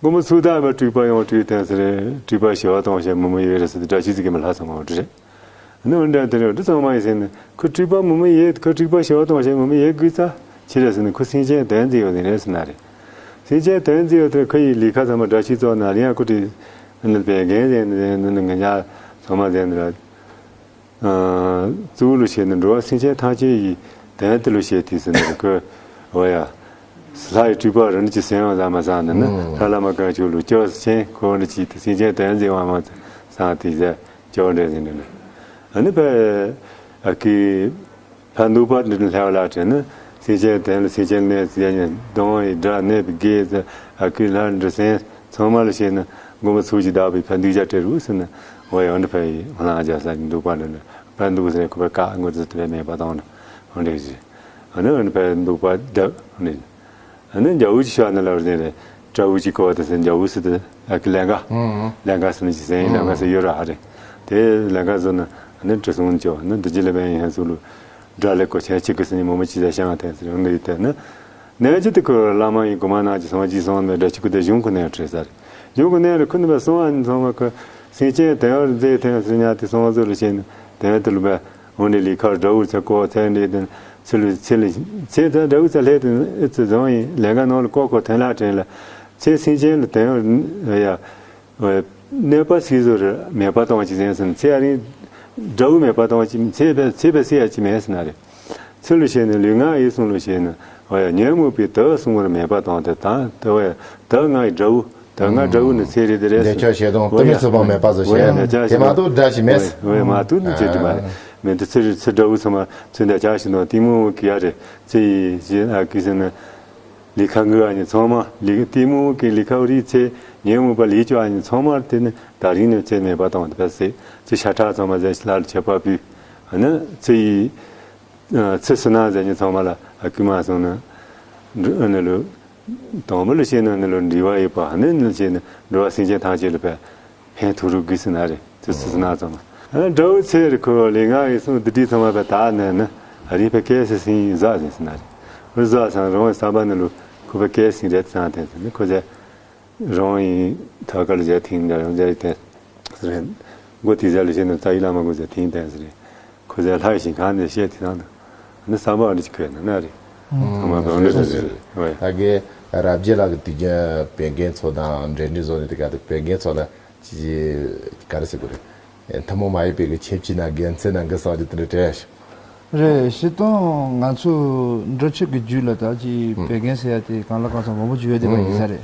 མགོ་མོ་ཚུགས་ད་མ་སྤྲུལ་པ་ཡང་སྤྲུལ་དན་ཟེར་རེད། སྤྲུལ་པ་ཞི་བ་གཏོང་བྱེད་མི་མི་ཡོད་རེད་ཟེར་ཏེ་སྒྲ་ཆུ་ཙི་གེ་མ་ལྷ་ཚང་མ་འདྲི་རེད། ནི་འོན་ཏན་དེ་རེད། འདི་ཚང་མ་ཡིན་ཟེར་ནས་ཁོ་སྤྲུལ་པ་མི་མི་ཡོད། ཁོ་སྤྲུལ་པ་ཞི་བ་གཏོང་བྱེད་མི་མི་ཡོད་དགོས་ཙ་ཆི་རེད་ཟེར་ནས་ཁོ་སེམས་ཅན་དོན་མཛད་ཡོད་ནི་རེད་ཟེར་ན་རེད། སེམས་ཅན་དོན་མཛད་ཡོད་དེ་ཁོ་ཡི་ལས་ཀ་ཚང་མ་སྒྲ་ཆུ་ཙོག་ན་ལིང་ཡ་ཁོ་དེ་ནི་བན་རྒན་ཟེར་ནི་ནི་ང་ཉ་ཚང་མ་ཟེར་ནི་རེད། གཙོ་བོ་ལོ་ཞེས་ནི་འགྲོ་བ་སེམས་ཅན་ཐམས་ཅད་ཡི་དོན་དུ་ལོ་ཞེས་དུས་སུ་ནི་ཁོ་འོ་ཡ། ལྷ་ཡི་སྤྲུལ་པ་རི་ནི་ཅི་སེམས་ཡང་ལ་མ་བཟང་ནི་ནི་ལྷ་བླ་མ་གང་ཆོག་ལུ་སྐྱོ་ཆེན་ཁོ་ནི་ཅི་དུ་སེམས་ཅན་དོན་མཛད་བ་མ་བཟང་དེ་ཟེར་སྐྱོ་འདྲ་ཟེར་ནི་ནི། ཨ་ནི་ཕ་ཨ་ཀི་ཕ་འདུག་པ་འདི་ལྷ་བ་ལ་དྲན་ནི་སེམས་ཅན་དོན་ལ་སེམས་ཅན་གནས་ཟེར་ནི་གདོང་ཡི་སྒྲ་གནས་པའི་དགེ་ཟེར་ཨ་ཀི་ལྷ་འདྲི་སེམས། ཚང་མ་ལ་བྱས་ན་མགོན་པོ་ཚོགས་ཀྱི་བདག་པོའི་ཕན་འདུས་རྒྱ་སྤྲད་རུ་ཟེར་ན། འོ་ཡང་འདི་ཕན་ཡིན་ལང་རྒྱ་ས་ཀྱི་འདུག་པ་འདི་ནི་ཕན་འདུག་ཟེར་ཁོ་པའི་བཀའ་དངོས་ཚུལ་དེ་བས་མེད་པ་དང་འདི་འདྲ་ཞིག་ཨ་ནི་འདི་ཕན་འདུག་པ་འདི་འདྲ། ཨ་ནི་འཇའ་འུ་ཅི་ཤ་ནི་ལ་བར་ནི་རེད། འཇའ་འུ་ཅི་ཀོ་བ་དེ་ཟེར་འཇའ་འུ་སི་དེ་ཨ་ཀི་ལན་ག་ལན་ག་ཟེར་ནི་ཅི་ཟེར་ཡིན་ལན་ག་ཟེར་ཡོད་ར་ཧ་རེད། དེ་ལན་ག་ཟེར་ན་ཨ་ནི་དྲི་བསུང་ཅོ་ཨ་ནི་འདི་ཅི་ལ་བས་ཡིན་ཧན་སུ་ལུ། དགྲ་ལས་གོ་ཆེན་གཅིག་གི་སྲིད་ནི་མོ་མོ་ཅི་ཟ་ཤང་ཐེན་སི་རང་ནི་ཡི་ཐེན་ནི། ནས་ཅི་ཏི་ཁོ་བླ་མ་ཡི་གོ་མ་ན་ཅི་སོང་ཅི་སོང་ནི་དགྲ་ཅི་ཀུ་དེ་གཞུང་ཁོ་ནས་བྲེ་ས་རེད། གཞུང་ཁོ་ནས་རེ་ཁོ་ནི་བ་སོང་ཨ་ནི་སོང་བ་ཁོ་སེང་ཆེན་དེ་བར་མཛེས་ཐེན་སི་ཉ་ཏི་སོང་བ་ཟོ་ལུ་ཆེན་ནི་དེ་ཏི་ལུ་བ་འོ་ནི་ལི་ཁར་དགྲ་བོ་ཚ་ཀོ་ཚེ་འདྲེ་དེ་ཚི་ལུ་ཚི་ལུ་ཚེ་ཚ་དགྲ་བོ་ཚ་ལྷེ་དེ་ཨི་ཚི་བཟང་ཡིན་ལས་ཀ་ནང་ལ་ཀོ་ཀོ་ཐེན་ལ་དྲན་ལ་ཚེ་སེང་ཆེན་ལ་དེ་བར་ཡ། གནོད་པ་སྲིད་ཟོར་མེད་པ་གཏོང་བ་ཅི་ཟེར་ཟིན་ཚེ་ཨ་རིང་། དགྲ་བོ་མེད་པ་གཏོང་བ་ཅི་ཚེ་བས་ཚེ་བས་སྲིད་ཡ་ཅི་མེད་ཟིན་ན་རེད། ཚུལ་ལུ་བྱས་ནས་ལུས་ངག་ཡིད་གསུམ་ལུ་བྱས་ནས་འོ་ཡ་ཉོན་མོངས་པའི་དག་གསུང་བར་མེད་པ་གཏོང་སྟེ་དང་དེ་བས་དག་ང་ཡི་དགྲ་བོ་དག་ང་དགྲ་བོ་ནི་ཚེ་རེད་དེ་རེད་འདས་ཟིན། ཆགས་ཞེ་སྡང་འོ་ཡ་གཏི་མུག་ཚོགས་པ་མེད་པ་བཟོ་འོ་ཡ་བྱས་འདས་ཆགས་དེ་ཞེ་མ་སྡང་གཏོགས་དགྲ་ཞིག་མེད། འོ་ཡ་མ་གཏོགས་ནི་ཚེ་དྲི་མ་རེད། མི་འདི་ཚེ་རེད་ཚེ་དགྲ་བོ་ཚང་མ་ཚུན་འདས་ཆགས་ཞེ་སྡང་གཏི་མུག་གི་ཡ་རེད་ཚེ་ཡི་ཞེ་ཨ་ཀི་ཟིན་ནི། ལི་ཁ་ངུ་ཨ་ནི་ཚང་མ་ལི་ཏི་མུ་གི་ལི་ཁ་རི་ཚེ་ཉེ་མུ་པ་ལི་ཅོ་ཨ་ནི་ཚང་མ་དེ་ནི་ད་རིང་ནས་ཚེ་མེད་པ་དང་དེ་ཕ་སེ་ཚེ་ཤ་ཁྲག་ཚང་མ་ཟེར་ལ་ལ་ཆད་པ་བུ་ཨ་ནི་ཚེ་ཡི་ཚེ་སུ་ན་ཟེར་ནི་ཚང་མ་ལ་ཨ་ཀི་མ་སོང་ན་འདྲི་ཨ་ནི་ལུ་དང་པོ་ལུ་ཤེས་ན་ནི་ལུ་འདྲི་བ་ཡོད་པ་ཨ་ནི་ནི་ཤེས་ན་འགྲོ་བ་སེམས་ཅན་ཐམས་ཅད་ལུ་ཕན། ཕན་ཐོགས་རུ་དགོས་སུ་ན་རེ་ཚུ་སུ་སུ་ན་ཙམ། དགྲ་བོ་ཚེ་རུ་ཁོ་ལས་ང་ཡི་སོང་བདུད་སྡིག་ཚང་མ་བ་དག་ནས་ནི་རིག་པའི་སྐད་སུ་སིང་ཟག་ཟིན་སུ་ན་རེ། བུ་ཟག་སང་རང་བསམ་པ་ནི་ལུ་ཁོ་བའི་སྐད་སིང་རེད་ཙང་དེ་ནི་ཁོ་ཟེ་རང་ཡིན་ཐག་ཀ་ལ་ཟེ་ཐིང་འདྲ་རང་ཟེ་དེ་རེད། མགོ་དེ་ཟེ་ལ་ཞེ་ན་རྩ་ཡི་བླ་མ་མགོ་ཟེ་ཐིང་དེ་ཟེ་རེད། ཁོ་ཟེ་ལྷ་ཡི་ཞིང་ཁང་ནས་བཤད་དེ་དང་དུ་ནི་བསམ་པ་འདྲ་ཅིག་ཁོས་ན་ན་རེད། ཚང་མ་བོན་ལེ་ཟེ་ཟེ་རེད། ད་གའི་རབ་རྒྱས་ལགས་ཀྱི་དུས་རྒྱུན་བན་རྒན་ཚོ་དང་འབྲེལ་འདྲིས་བཟོ་ནས་དེ་ག་དུ་བན་རྒན་ཚོ་ལ་ཅི་ཅི་ག་རེ་ཟེར་དགོས་རེད། ཐུན་མོང་མ་ཡིན་པའི་གི་ཁྱིམ་གཅིག་ན་དགེ་མཚན་ན་གི་སོགས་ཀྱི་དེ་འདྲ་དྲན་ཤག་རེད། སྤྱིར་བཏང་ང་ཚོ་འབྲི་ཆུ་གི་རྒྱུད་ལ་ད་ཅི་བན་རྒན་ཟེར་ཡ་དེ་གང་ལ་གང་འཚམ་མང་པོ་ཅིག་ཡོད་བསྡད་པ་ཡིན་ས་རེད།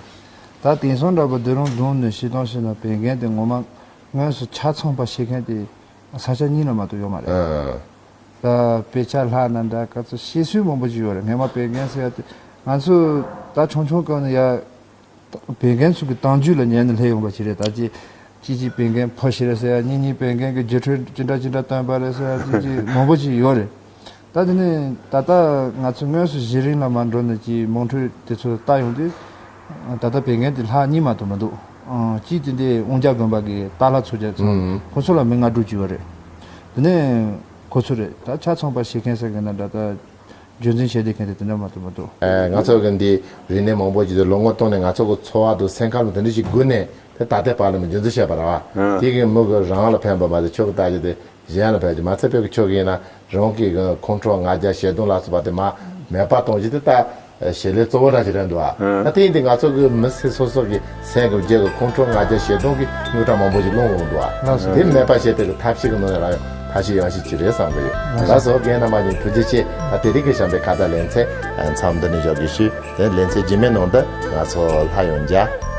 ད་དེང་སང་འདྲ་པོ་སྡེ་རོང་རྫོང་ནས་སྤྱིར་བཏང་བཤད་ན་བན་རྒན་དེ་ངོ་མ་དངོས་སུ་ཆ་ཚང་པ་བྱེད་མཁན་དེ་ས་ཆ་གཉིས་ལ་མ་གཏོགས་ཡོད་མ་རེད། ད་དཔེ་ཆ་ལྷག་ན་འདྲ་ག་ཚོད་བཤད་སྲོལ་མང་པོ་ཅིག་ཡོད་རེད། སྔན་མ་བན་རྒན་ཟེར་ཡ་དེ་ང་ཚོ་ད་ཆུང་ཆུང་སྐབས་ནས་ཡ། བན་རྒན་ཚོ་གི་གཏམ་རྒྱུད་ལ་ཉན་ནས་སླེབས་ཡོང་པ་ཞིག་རེད། ད་ཅི་ཅི་ཅི་བན་རྒན་ཕོ་ཞིག་རེད་ཟེར་ཡ། གཉིས་གཉིས་བན་རྒན་གི་རྒྱུ་འཕྲོད་ཅི་འདྲ་ཅི་འདྲ་བཏོན་པ་རེད་ཟེར་ཡ་ཅི་ཅི་མང་པོ་ཅིག་ཡོད་རེད། ད་དེ་ནས་ད་ལྟ་ང་ཚོ་དངོས་སུ་གཞི་རིམ་ལ་མ་འགྲོ་ནས་ཅི་མང་འཕྲོས་དེ་ཚོ་ལྟ་ཡོང་དུས། ད་ལྟ་བན་རྒན་དེ་ལྷག་གཉིས་མ་གཏོགས་མི་འདུག་གཅིག་དེ་འདྲའི་དབང་རྒྱལ་དགོན་པ་གི་རྟ་ལྷ་ཚོ་རྒྱལ་ཚོ་ཁོ་ཚོ་ལ་མི་ལྔ་དྲུག་ཅིག་ཡོད་རེད། དེ་ནས་ཁོ་ཚོ་རེད། ད་ཆ་ཚང་པ་བྱེད་མཁན་ཟེར་མཁན་ན་ད་ལྟ། རྒྱུན་འཛིན་བྱས་བསྡད་མཁན་དེ་དེ་འདྲ་མ་གཏོགས་མི་འདུག་ཨེ། ང་ཚོ་གི་འདི་རིག་གནས་མང་པོ་ཅིག་དེ་ལོ་ངོ་སྟོང་ནས་ང་ཚོ་གི་འཚོ་བ་དང་སེམས་ཁམས་ལ་དེ་འདྲ་ཞིག་སྒུག་ནས་དེ་ད་ལྟའི་བར་ལ་མི་རྒྱུན་འཛིན་བྱས་པ་རེད་བ། དེ་གི་མི་གི་རང་ལ་ཕན་པ་མ་ཟད་ཁྱོད་ཀྱི་ལྟ་རྒྱུ་དེ་གཞན་ལ་ཕན་རྒྱུ་མ་ཚད་པའི་གི་ཁྱོད་ཀྱི་ཡིན་ན་རང་གི་གི་ཁོང་ཁྲོ་ང་རྒྱལ་ཞེ་སྡང་ལ་སོགས་པ་དེ་མ་མེད་པ་གཏོང་རྒྱུ་དེ་ད་བྱེད་ལས་གཙོ་བོ་རང་ཞིག་རེད་འདུག་ཨ། ད་དེ་ཡིན་དུས་ང་ཚོ་གི་མི་སེར་སོ་སོ་གི་སེམས་ཀྱི་རྒྱུད་ཀྱི་ཁོང་ཁྲོ་ང་རྒྱལ་ཞེ་སྡང་གི་རྙོག་དྲ་མང་པོ་ཞིག་སློང་འོང་འདུག་ཨ། དེ་མེད་པ་བྱེད་པའི་གི་ཐབས་ཤེས་ཀྱི་ནང་ནས་རང་ཡང་ཐབས་ཤེས་ཡང་ཤེས་ཅིག་རེད་བསམ་གི་ཡོད། ལགས་སོ། རྒན་རྣམ་པ་གཉིས་ཐུགས་རྗེ་ཆེ། ད་དེ་རིང་གི་བྱམས་པའི་ཁ་བརྡ་ལེ་ཚན་མཚམས་འདི་ནས་འཇོག་དགོས་ཞུ། དེ་ལེ་ཚན་རྗེས་མའི་ནང་དུ་ང་ཚོ་སླར་ཡང་མཇལ།